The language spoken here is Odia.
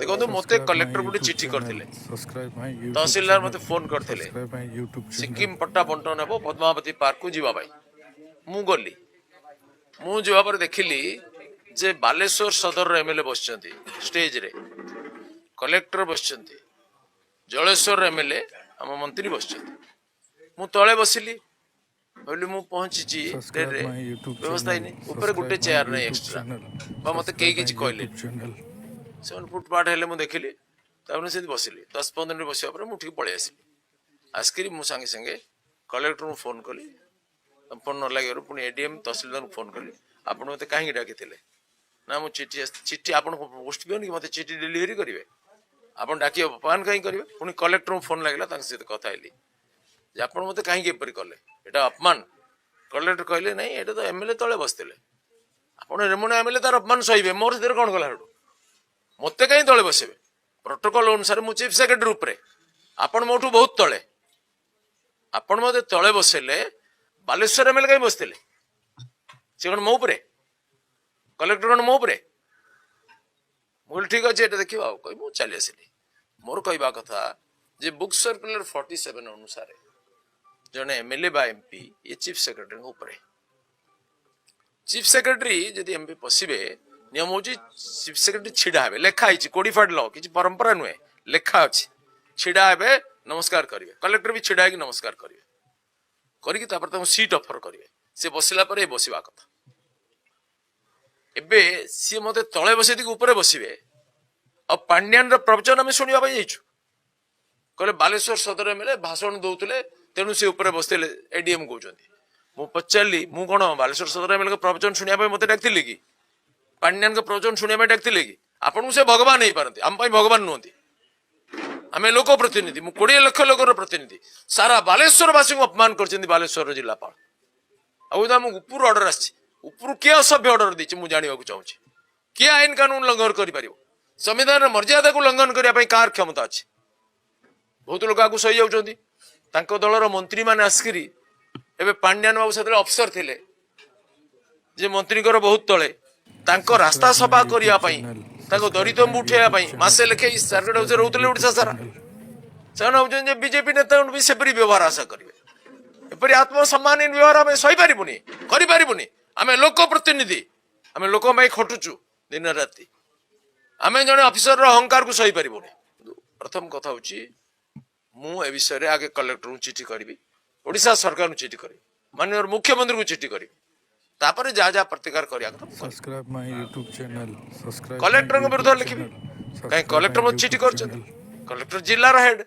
ଦେଖନ୍ତୁ, ମୋତେ କଲେକ୍ଟର ଗୋଟେ ଚିଠି କରିଥିଲେ, ତହସିଲଦାର ମୋତେ ଫୋନ କରିଥିଲେ, ସିକିମ ପଟ୍ଟା ବଣ୍ଟନ ହେବ, ପଦ୍ମାବତୀ ପାର୍କକୁ ଯିବା ପାଇଁ। ମୁଁ ଗଲି। ମୁଁ ଯିବା ପରେ ଦେଖିଲି ଯେ ବାଲେଶ୍ୱର ସଦରର ଏମଏଲଏ ବସିଛନ୍ତି ଷ୍ଟେଜରେ, କଲେକ୍ଟର ବସିଛନ୍ତି, ଜଳେଶ୍ୱର ଏମଏଲଏ, ଆମ ମନ୍ତ୍ରୀ ବସିଛନ୍ତି। ମୁଁ ତଳେ ବସିଲି। ଭାବିଲି ମୁଁ ପହଞ୍ଚିଛି ଡେରିରେ, ବ୍ୟବସ୍ଥା ହେଇନି, ଉପରେ ଗୋଟେ ଚେୟାର ନାହିଁ ଏକ୍ସଟ୍ରା ବା ମୋତେ କେହି କିଛି କହିଲେନି। ସେମାନେ ଫୁଟପାଟ ହେଲେ, ମୁଁ ଦେଖିଲି। ତାପରେ ସେଠି ବସିଲି। 10-15 ମିନିଟ୍ ବସିବା ପରେ ମୁଁ ଉଠିକି ପଳେଇ ଆସିଲି। ଆସିକିରି ମୁଁ ସାଙ୍ଗେ ସାଙ୍ଗେ କଲେକ୍ଟରଙ୍କୁ ଫୋନ କଲି। ଫୋନ ନ ଲାଗିବାରୁ ପୁଣି ଏଡିଏମ୍, ତହସିଲଦାରଙ୍କୁ ଫୋନ କଲି। ଆପଣ ମୋତେ କାହିଁକି ଡାକିଥିଲେ? ନା, ମୁଁ ଚିଠି, ଚିଠି ଆପଣ ପୋଷ୍ଟ ପିଅନ କି ମୋତେ ଚିଠି ଡେଲିଭରି କରିବେ? ଆପଣ ଡାକି ଅପମାନ କାହିଁକି କରିବେ? ପୁଣି କଲେକ୍ଟରଙ୍କୁ ଫୋନ ଲାଗିଲା, ତାଙ୍କ ସହିତ କଥା ହେଲି ଯେ ଆପଣ ମୋତେ କାହିଁକି ଏପରି କଲେ, ଏଇଟା ଅପମାନ। କଲେକ୍ଟର କହିଲେ, ନାଇଁ, ଏଇଟା ତ ଏମଏଲଏ ତଳେ ବସିଥିଲେ। ଆପଣ ରେମୁଣା ଏମଏଲଏ ତାର ଅପମାନ ସହିବେ, ମୋର ସେଥିରେ କ'ଣ ଗଲା? ସେଠୁ ମୋତେ କାହିଁ ତଳେ ବସିବେ? ପ୍ରୋଟୋକଲ ଅନୁସାରେ ମୁଁ ଚିଫ ସେକ୍ରେଟାରୀ ଉପରେ, ଆପଣ ମୋଠୁ ବହୁତ ତଳେ। ଆପଣ ମୋତେ ତଳେ ବସେଇଲେ। ବାଲେଶ୍ୱର ଏମଏଲଏ କାହିଁ ବସିଥିଲେ? ସେ କ'ଣ ମୋ ଉପରେ? କଲେକ୍ଟର କ'ଣ ମୋ ଉପରେ? ମୁଁ କହିଲି, ଠିକ ଅଛି, ଏଇଟା ଦେଖିବା ଆଉ କହି ମୁଁ ଚାଲି ଆସିଲି। ମୋର କହିବା କଥା ଯେ ବୁକ୍ ସର୍କୁଲାର 47 ଅନୁସାରେ ଜଣେ ଏମଏଲଏ ବା ଏମପି ଇଏ ଚିଫ ସେକ୍ରେଟାରୀଙ୍କ ଉପରେ। ଚିଫ ସେକ୍ରେଟାରୀ ଯଦି ଏମପି ପଶିବେ, ନିୟମ ହଉଛି ଚିଫ ସେକ୍ରେଟାରୀ ଛିଡା ହେବେ। ଲେଖା ହେଇଛି, କୋଡିଫାଇଡ ଲ, କିଛି ପରମ୍ପରା ନୁହେଁ, ଲେଖା ଅଛି। ଛିଡା ହେବେ, ନମସ୍କାର କରିବେ। କଲେକ୍ଟର ବି ଛିଡା ହେଇକି ନମସ୍କାର କରିବେ। କରିକି ତାପରେ ତାଙ୍କୁ ସିଟ୍ ଅଫର କରିବେ। ସେ ବସିଲା ପରେ ଏ ବସିବା କଥା। ଏବେ ସିଏ ମତେ ତଳେ ବସେଇ ଦେଇକି ଉପରେ ବସିବେ ଆଉ ପାଣ୍ଡିଆନର ପ୍ରବଚନ ଆମେ ଶୁଣିବା ପାଇଁ ଯାଇଛୁ। କହିଲେ, ବାଲେଶ୍ୱର ସଦର ଏମଏଲଏ ଭାଷଣ ଦଉଥିଲେ, ତେଣୁ ସେ ଉପରେ ବସିଥିଲେ, ଏଡିଏମ୍ କହୁଛନ୍ତି। ମୁଁ ପଚାରିଲି, ମୁଁ କଣ ବାଲେଶ୍ୱର ସଦର ଏମଏଲଏ ପ୍ରବଚନ ଶୁଣିବା ପାଇଁ ମତେ ଡାକିଥିଲେ କି? ପାଣ୍ଡିଆନଙ୍କ ପ୍ରବଚନ ଶୁଣିବା ପାଇଁ ଡାକିଥିଲେ କି? ଆପଣଙ୍କୁ ସେ ଭଗବାନ ହେଇପାରନ୍ତି, ଆମ ପାଇଁ ଭଗବାନ ନୁହନ୍ତି। ଆମେ ଲୋକ ପ୍ରତିନିଧି। ମୁଁ 20 ଲକ୍ଷ ଲୋକର ପ୍ରତିନିଧି। ସାରା ବାଲେଶ୍ୱର ବାସୀଙ୍କୁ ଅପମାନ କରିଛନ୍ତି ବାଲେଶ୍ୱରର ଜିଲ୍ଲାପାଳ। ଆଉ ଆମକୁ ଉପରୁ ଅର୍ଡର ଆସିଛି। ଉପରୁ କିଏ ଅସଭ୍ୟ ଅର୍ଡର ଦେଇଛି, ମୁଁ ଜାଣିବାକୁ ଚାହୁଁଛି। କିଏ ଆଇନ କାନୁନ ଲଙ୍ଘନ କରିପାରିବ? ସମ୍ବିଧାନର ମର୍ଯ୍ୟାଦାକୁ ଲଙ୍ଘନ କରିବା ପାଇଁ କାହାର କ୍ଷମତା ଅଛି? ବହୁତ ଲୋକ ଆକୁ ସହିଯାଉଛନ୍ତି। ତାଙ୍କ ଦଳର ମନ୍ତ୍ରୀମାନେ ଆସିକିରି ଏବେ, ପାଣ୍ଡିଆନ ବାବୁ ସେତେବେଳେ ଅଫିସର ଥିଲେ ଯେ ମନ୍ତ୍ରୀଙ୍କର ବହୁତ ତଳେ, ତାଙ୍କ ରାସ୍ତା ସଫା କରିବା ପାଇଁ, ତାଙ୍କ ଦରିଦ୍ରଙ୍କୁ ଉଠେଇବା ପାଇଁ ମାସେ ଲେଖେଇ ସାର୍କିଟ ହାଉସରେ ରହୁଥିଲେ ଓଡ଼ିଶା ସାରା। ସେମାନେ ଭାବୁଛନ୍ତି ଯେ ବିଜେପି ନେତାଙ୍କୁ ବି ସେପରି ବ୍ୟବହାର ଆଶା କରିବେ। ଏପରି ଆତ୍ମସମ୍ମାନ ବ୍ୟବହାର ଆମେ ସହିପାରିବୁନି, କରିପାରିବୁନି। ଆମେ ଲୋକ ପ୍ରତିନିଧି, ଆମେ ଲୋକଙ୍କ ପାଇଁ ଖଟୁଛୁ ଦିନ ରାତି। ଆମେ ଜଣେ ଅଫିସରର ଅହଙ୍କାରକୁ ସହିପାରିବୁନି। ପ୍ରଥମ କଥା ହଉଛି, ମୁଁ ଏ ବିଷୟରେ ଆଗେ କଲେକ୍ଟରଙ୍କୁ ଚିଠି କରିବି, ଓଡ଼ିଶା ସରକାରଙ୍କୁ ଚିଠି କରିବି, ମାନ୍ୟବର ମୁଖ୍ୟମନ୍ତ୍ରୀଙ୍କୁ ଚିଠି କରିବି। ତାପରେ ଯାହା ଯାହା ପ୍ରତିକାର କରିବା କଥା ମୁଁ କରିବି। Subscribe my YouTube channel. Subscribe. କଲେକ୍ଟରଙ୍କ ବିରୁଦ୍ଧରେ ଲେଖିବି। କାହିଁ କଲେକ୍ଟର ମୋତେ ଚିଠି କରିଛନ୍ତି? କଲେକ୍ଟର ଜିଲ୍ଲାର ହେଡ୍।